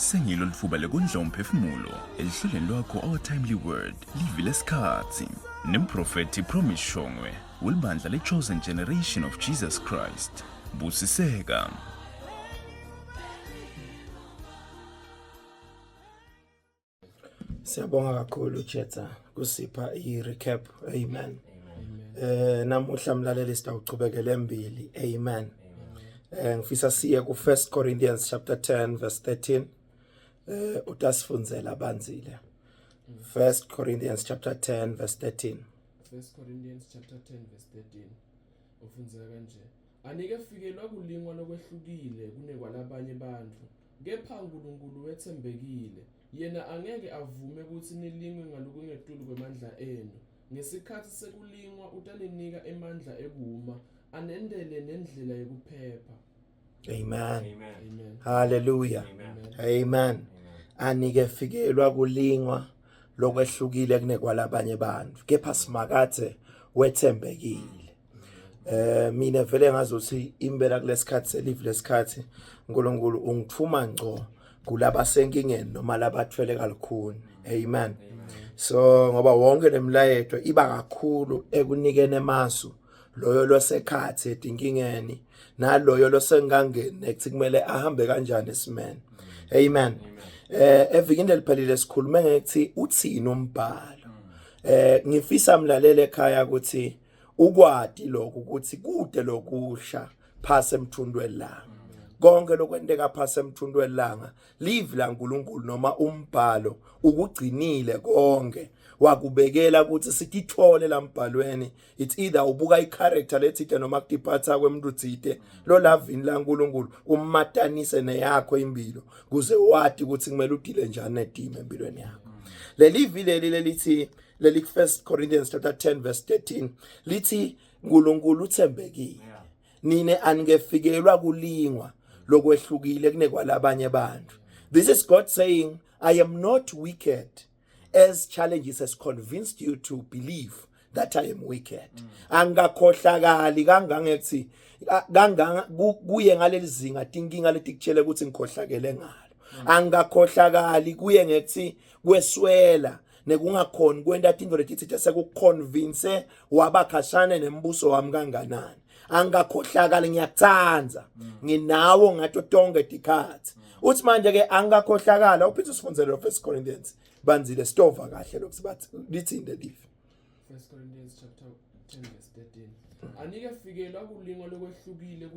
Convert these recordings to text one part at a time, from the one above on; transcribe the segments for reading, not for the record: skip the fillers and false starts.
Sengilo litfuba lekondla umphefumulo elihlelweni lwakho Our Timely Word, livi lesikhatsi. Nemprofethi Promise Shongwe welibandla le-Chosen Generation of Jesus Christ. Busiseka. Siyabonga kakhulu Jetha kusipha i-recap. Amen. Eh namuhla mlaleli sitawuchubekela embili. Amen. Eh ngifisa siye ku 1 Corinthians chapter 10 verse 13. Eh utasifundzela banzile. 1 Corinthians chapter 10 verse 13. 1 Corinthians chapter 10 verse 13. Ufundzeka kanje. Anike fikelwa kulingwa lokwehlukile kunekwalabanye bantfu. Kepha uNkulunkulu wetsembekile, yena angeke avume kutsi nilingwe ngalokungetulu kwemandla enu. Ngesikhatsi sekulingwa utaninika emandla ekuma, anentele nendlela yekuphepha. Amen. Amen. Hallelujah. Amen. Amen. Anike fikelwa kulingwa lokwehlukile kunekwalabanye abantu. Kepha simakathe wethembekile. Eh mina vele ngazothi impela kulesikhathi selive lesikhathi uNkulunkulu ungithuma ngco kulabasenkingeni noma labathwele kalukhuni. Amen. So ngoba wonke lemlayeto iba kakhulu ekunikeni emasu loyo losekhathi edinkingeni naloyo losengangeni nethi kumele ahambe kanjani esimeni. Amen. Eh evikini eliphelile sikhulume ngekuthi uthini umbhalo. Eh ngifisa mlalele ekhaya ukuthi ukwati lokhu ukuthi kude lokusha phasi emthundu welanga konke lokwenteka phasi emthundu welanga live laNkuluNkulu noma umbhalo ukugcinile konke wakubekela ukuthi sitithole lambhalweni it's either ubuka icharacter lethite noma kutiphatha kwemuntu thite lo lavini laNkuluNkulu umatanise neyakho impilo kuze wati ukuthi kumele udile njani nedime empilweni yakho leli vi leli lelithi leli 1 Corinthians chapter 10 verse 13 lithi uNkulunkulu uthembekile nine anikefikelwa kulingwa lokwehlukile kunekwalabanye abantu this is God saying I am not wicked as challenges has convinced you to believe that I am wicked angakhohlakali kangangethi kanganga kuye ngaleli zinga tinkinga letikutshele ukuthi ngikhohlakele ngalo angakhohlakali kuye ngethi kweswela nekungakhoni kwenta tintfo letitsite sekuconvince waba khashane nembuso wami kanganani angakhohlakali ngiyakuthanda nginawo ngato tonke tikhatsi uthi manje ke angakhohlakala uphinde usifundzele lo First Corinthians banzile stova kahle lokhu bathi lithini lelive First Corinthians chapter 10 verse 13. Anike fikelwa kulingwa lokwehlukile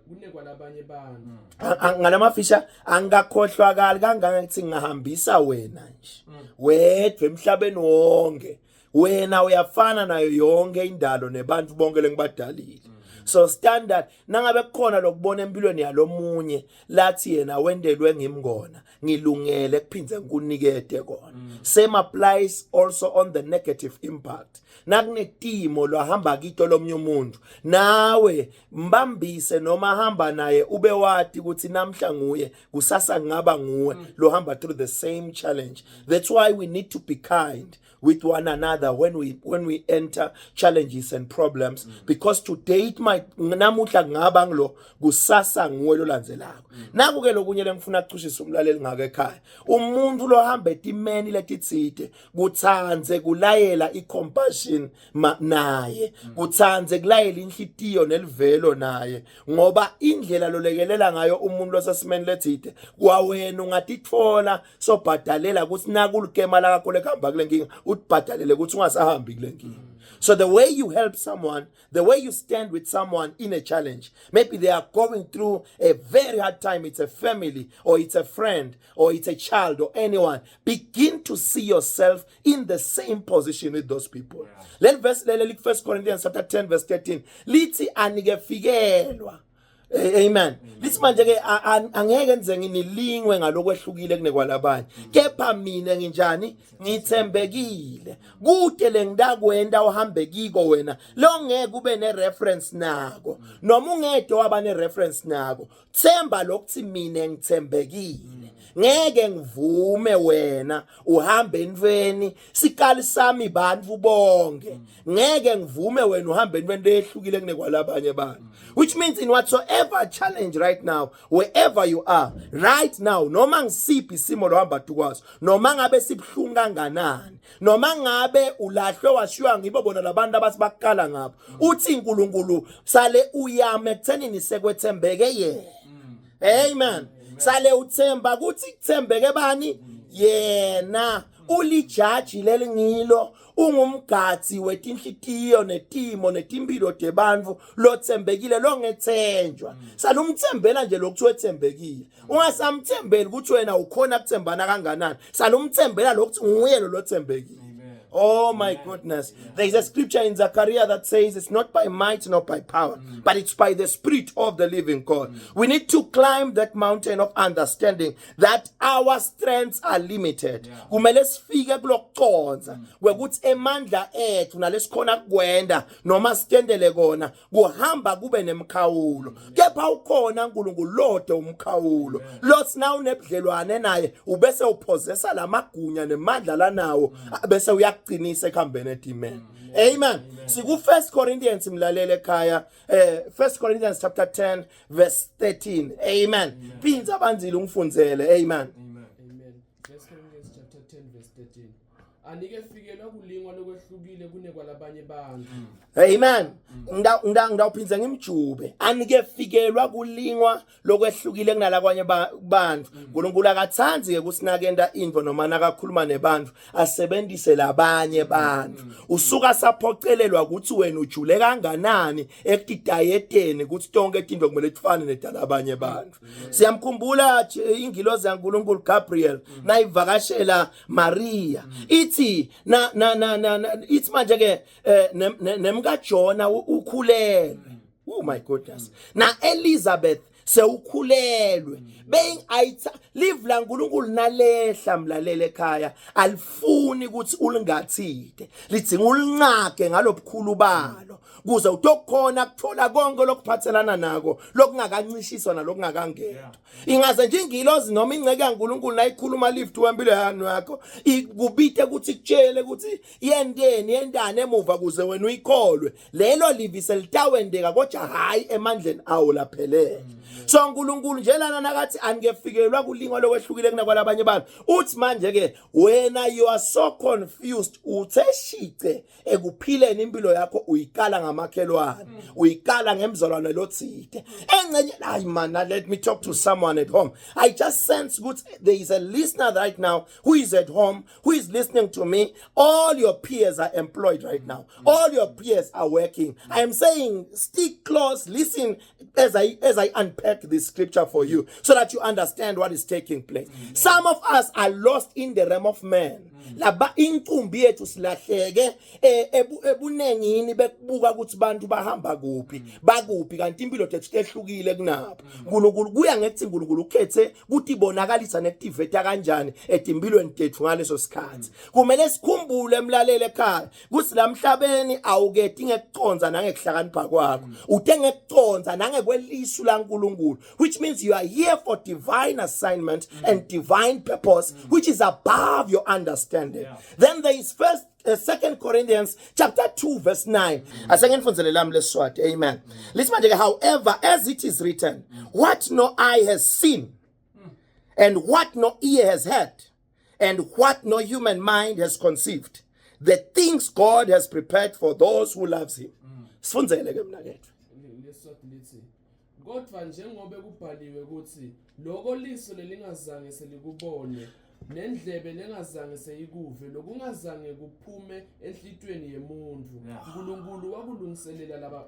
kunekwalabanye abantu. Ngalamafisha angakhohlwakali kangaka ukuthi ngingahambisa wena nje. Mm. Wedwa emhlabeni wonke. Wena uyafana nayo yonke indalo nebantu bonke lengibadalile. Mm. So standard nangabe kukhona lokubona empilweni yalomunye lathi yena wendelwe ngimngona ngilungele kuphindze ngikunikete kona mm. same applies also on the negative impact nakunetimo lwahamba kito lomnye umuntu nawe mbambise noma hamba naye ube wati ukuthi namhla nguye kusasa ngaba nguwe mm. lohamba through the same challenge that's why we need to be kind with one another when we when we enter challenges and problems mm. because today it might namuhla kungaba ngilo kusasa nguwe lolandzelako mm. naku ke lokunye lengifuna kucushisa umlaleli ngako ekhaya umuntu lohamba etimeni letitsite kuthandze kulayela icompassion naye mm. kuthandze kulayela inhlitiyo nelivelo naye ngoba indlela lolekelela ngayo umuntu losesimeni letsite kwawena ungatitfola sobhadalela ukuthi nakulikema lakakho lekuhamba kule nkinga utibhadalele ukuthi ungasahambi kule nkinga so the way you help someone the way you stand with someone in a challenge maybe they are going through a very hard time it's a family or it's a friend or it's a child or anyone begin to see yourself in the same position with those people leli verse leli liku 1 Corinthians chapter 10 verse 13 lithi anikefikelwa Eh, amen lithi manje ke angeke ngize nginilingwe ngalokwehlukile kunekwalabanye kepha mina nginjani ngithembekile kude lengidakwenda uhambe kiko wena lo ngeke ube ne reference nako noma ungede waba ne reference nako themba lokuthi mina ngithembekile ngeke ngivume wena uhambe entweni sikali sami bantu bonke ngeke ngivume wena uhambe entweni lehlukile kunekwalabanye abantu which means in whatsoever Whatever challenge right now, wherever you are right now, noma ngisiphi isimo lohamba tukwaso, noma ngabe sibuhlungu kanganani, noma ngabe ulahlwe washiywa ngibo bona labantu abathi bakukala ngabo, uthi uNkulunkulu sale uyame ekuthenini sekwethembeke yena. Amen. Sale uthemba ukuthi kuthembeke bani? Yena. Ulijaji lelingilo, ungumgadzi wetinhlitiyo netimo netimpilo tebantfu lothembekile longethenjwa. Salumthembela nje lokuthi wethembekile, ungasamthembeli ukuthi wena ukhona kuthembana kanganani. Salumthembela lokuthi nguye lo lothembekile. Oh my goodness. There is a scripture in Zechariah that says it's not by might nor by power, but it's by the Spirit of the living God. We need to climb that mountain of understanding that our strengths are limited. Kumele sifike kulokucondza kwekuthi emandla ethu nalesikhona kukwenda noma sitendele kona kuhamba kube nemkhawulo. Kepha ukhona uNkulunkulu lode umkhawulo. Lothi na unebudlelwane naye ubese uphozesa lamagunya nemandla lanawo bese uyakuqinisa ekuhambeni etimeni. Amen. Siku 1 Corinthians, mlalele ekhaya, 1 Corinthians chapter 10 verse 13. Amen. Phinza abanzile ungifundzele. Amen. Amen. First Corinthians chapter 10 verse 13. Anike fikelwa kulingwa lokwehlukile kunekwalabanye bantu. Amen. Ngidawuphinza ngimjube. Anike fikelwa kulingwa lokwehlukile kunalakwanye bantu. uNkulunkulu akathandi ke kusinakenda into noma nakakhuluma nebantu asebenzise labanye bantu. Usuka saphocelelwa ukuthi wena ujule kanganani ekutidayeteni ukuthi tonke izinto kumele tifane nedalabanye bantu. Siyamkhumbula ingilozi yaNkulunkulu Gabriel nayivakashela Maria, ithi na na na na ithi manje ke nemka Jona ukhulelwe. Oh my goodness. Na Elizabeth sewukhulelwe. Being ayitha live la uNkulunkulu nalehla mlalele ekhaya alifuni ukuthi ulingathide, lidzinga ulincage ngalobukhulu balo kuze utokukhona kuthola konke lokuphathelana nako lokungakancishishwa nalokungakangedwa. Ingaze nje ingilozi noma ingceke yaNkulunkulu nayikhuluma lift wempilo yakho ikubite ukuthi kutshele ukuthi yenteni yentani emuva kuze wena uyikholwe lelo livi selitawendeka, kodwa hayi emandleni awo laphelele. So uNkulunkulu nje lana nakathi anikefikelwa kulingwa lokwehlukile kunakwalabanye abantu, uthi manje ke wena you are so confused, uthe shice ekuphileni impilo yakho uyikala ngamakhelwane, uyikala ngemzalwane lotsite engcenye. Hayi man, let me talk to someone at home. I just sense ukuthi there is a listener right now who is at home, who is listening to me. All your peers are employed right now, all your peers are working. I am saying stick close, listen as I unpack this scripture for you so that you understand what is taking place. Some of us are lost in the realm of man. Laba inkumbi yethu silahleke ebunengini bekubuka ukuthi bantu bahamba kuphi, bakuphi, kanti impilo tethu tehlukile kunabo. uNkulunkulu kuya ngekuthi uNkulunkulu ukhethe ukuthi ibonakalisa nekutiveta kanjani etimpilweni tethu ngaleso sikhathi. Kumele sikhumbule emlalele ekhaya ukuthi la emhlabeni awuketi ngekuconza nangekuhlakanipha kwakho, ute ngekuconza nangekwelisu laNkulunkulu, which means you are here for divine assignment and divine purpose, which is above your understanding. Then there is first Second Corinthians chapter 2 verse 9. Aseke ngifundzele lami lesiswati. Amen. Lithi manje ke, however, as it is written, what no eye has seen and what no ear has heard and what no human mind has conceived, the things God has prepared for those who loves him. Sifundzele ke mina kethu. Lesiswati lithi, kodwa njengobe kubhaliwe ukuthi loko liso lelingazange selikubone nendlebe lengazange seyikuve, lokungazange kuphume enhlitiyweni yemuntu, uNkulunkulu wakulungiselela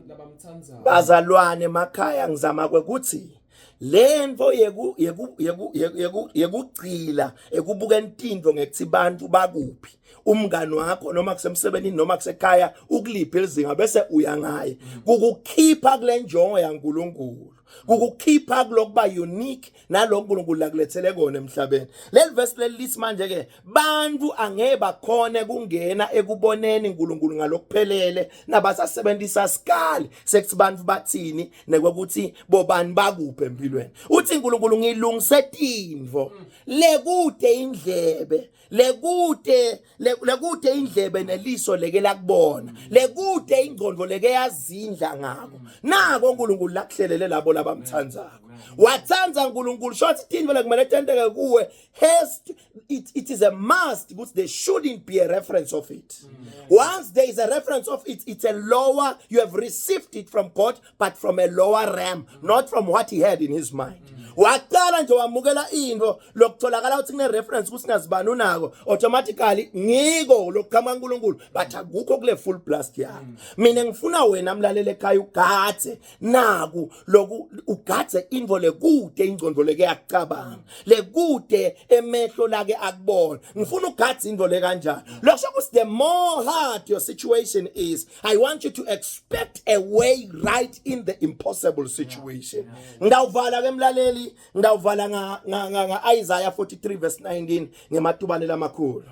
labamthandayo. Bazalwane emakhaya, ngizama kwekuthi lento yeku yeku yeku yeku yekugcila ekubukeni tinto ngekuthi bantu bakuphi, umngani wakho noma kusemsebenzini noma kusekhaya ukuliphi lizinga bese uya ngaye, kukukhipha kule njongo yaNkulunkulu, kukukhipha kulokuba unique nalo uNkulunkulu lakulethele kona emhlabeni. Leli verse leli lithi manje ke bantu angeke bakhone kungena ekuboneni uNkulunkulu ngalokuphelele nabasasebenzisa skali sekuthi bantu bathini nekwekuthi bobani bakuphi empilweni. empilweni. Uthi uNkulunkulu ngilungise tintfo lekude indlebe lekude lekude indlebe neliso leke lakubona lekude ingqondo leke yazindla ngako. Nako uNkulunkulu lakuhlelele labo labamthandzako. Wathanda uNkulunkulu shothi tintfo lekumele tenteke kuwe has to, it is a must ukuthi there shouldn't be a reference of it. Once there is a reference of it, it's a lower, you have received it from God, but from a lower realm, not from what he had in his mind. Waqala nje wamukela into lokutholakala ukuthi kune reference ukuthi nazibani unako, automatically ngiko lokuqhamuka uNkulunkulu, but akukho kule full blast yakho. Mina ngifuna wena mlalele ekhaya ugadze naku loku, ugadze into lekude ingqondo leke yakucabanga, lekude emehlo lake akubona. Ngifuna ugadze into le kanjani. Lokho ukuthi the more hard your situation is, I want you to expect a way right in the impossible situation. Ngawuvala ke mlaleli, ngawuvala nga nga nga Isaiah 43 verse 19 ngematubane lamakhulu.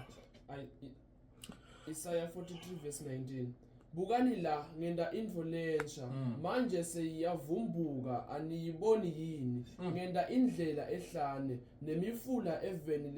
Isaiah 43 verse 19. Bukani la, ngenda intfo lensha, manje seyiyavumbuka, aniyiboni yini? Ngenda indlela ehlane nemifula eveni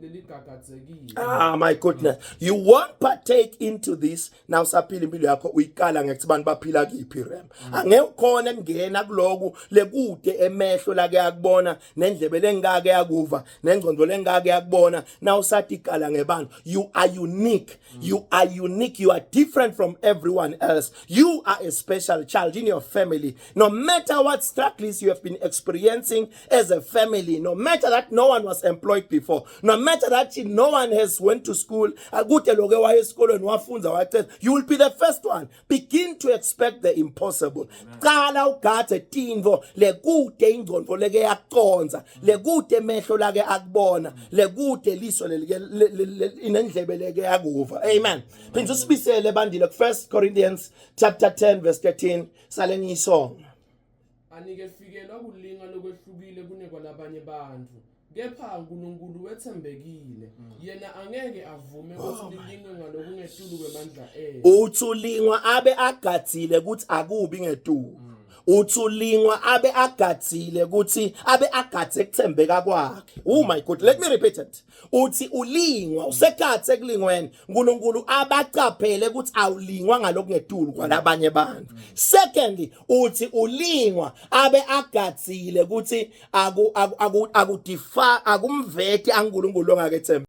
leligagadzekile. Ah, my goodness, you won't partake into this now saphila impilo yakho uyikala ngekuthi abantu baphila kiphi rem. Angeke ukhona kungena kuloku lekude emehlo lake yakubona nendlebe lengake yakuva nengcondo lengake yakubona. Now sathi ikala ngebantu, you are unique. You are unique. You are different from everyone else. You are a special child in your family. No matter what struggles you have been experiencing as a family, no matter that no one was employed before, no matter that no one has went to school, akude loke waye esikolweni wafunza wacela, you will be the first one. Begin to expect the impossible. Qala ugadze tintfo lekude ingcondvo leke yakuconza, lekude emehlo lake akubona, lekude liso lelike inendlebe leke yakuva. Amen. Phindze usibisele bandile ku 1 Corinthians chapter 10 verse 13 sale ngiyisonga. Anikefikelwa kulinga lokwehlukile kunekwalabanye bantfu, kepha uNkulunkulu wetsembekile, yena angeke avume kutsi lilingwe ngalokungetulu kwemandla enu. Uthi ulingwa abe agadzile ukuthi akubi ngetulu. Uthi ulingwa abe agadzile ukuthi abe agadze kuthembeka kwakhe. Oh my God, let me repeat it. Uthi ulingwa usekhathe ekulingweni, uNkulunkulu abacaphele ukuthi awulingwa ngalokungetulu kwalabanye bantu. Secondly, uthi ulingwa abe agadzile ukuthi aku aku akudifa akumveti aNkulunkulu ongakethembi.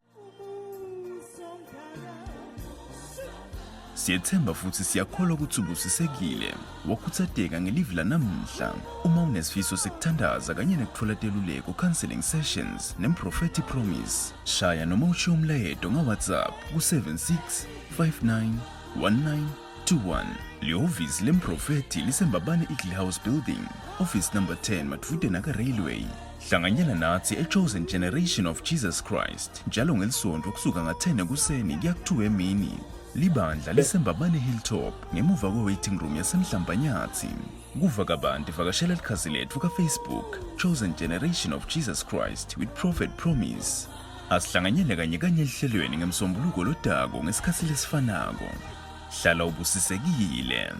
Siyethemba futhi siyakholwa ukuthi ubusisekile wakhuthazeka ngelivi lanamuhla. Uma unesifiso sekuthandaza kanye nekuthola teluleko, counseling sessions nemprofeti Promise, shaya noma ushiye umlayeto nga-WhatsApp ku-76 59 19 21. Lihhovisi lemprofeti lisembabane Eagle House Building, office number 10, madvude naka-railway. Hlanganyela nathi e-Chosen Generation of Jesus Christ njalo ngelisonto kusuka nga-10 ekuseni kuya ku-2 emini. Libandla lisembabane Hilltop ngemuva kwe-waiting room yasemhlambanyathi. Kuva kabanti vakashela likhasi lethu ka-Facebook, Chosen Generation of Jesus Christ with Prophet Promise. Asihlanganyele kanye kanye elihlelweni ngemsombuluko lodako ngesikhathi lesifanako. Hlala ubusisekile.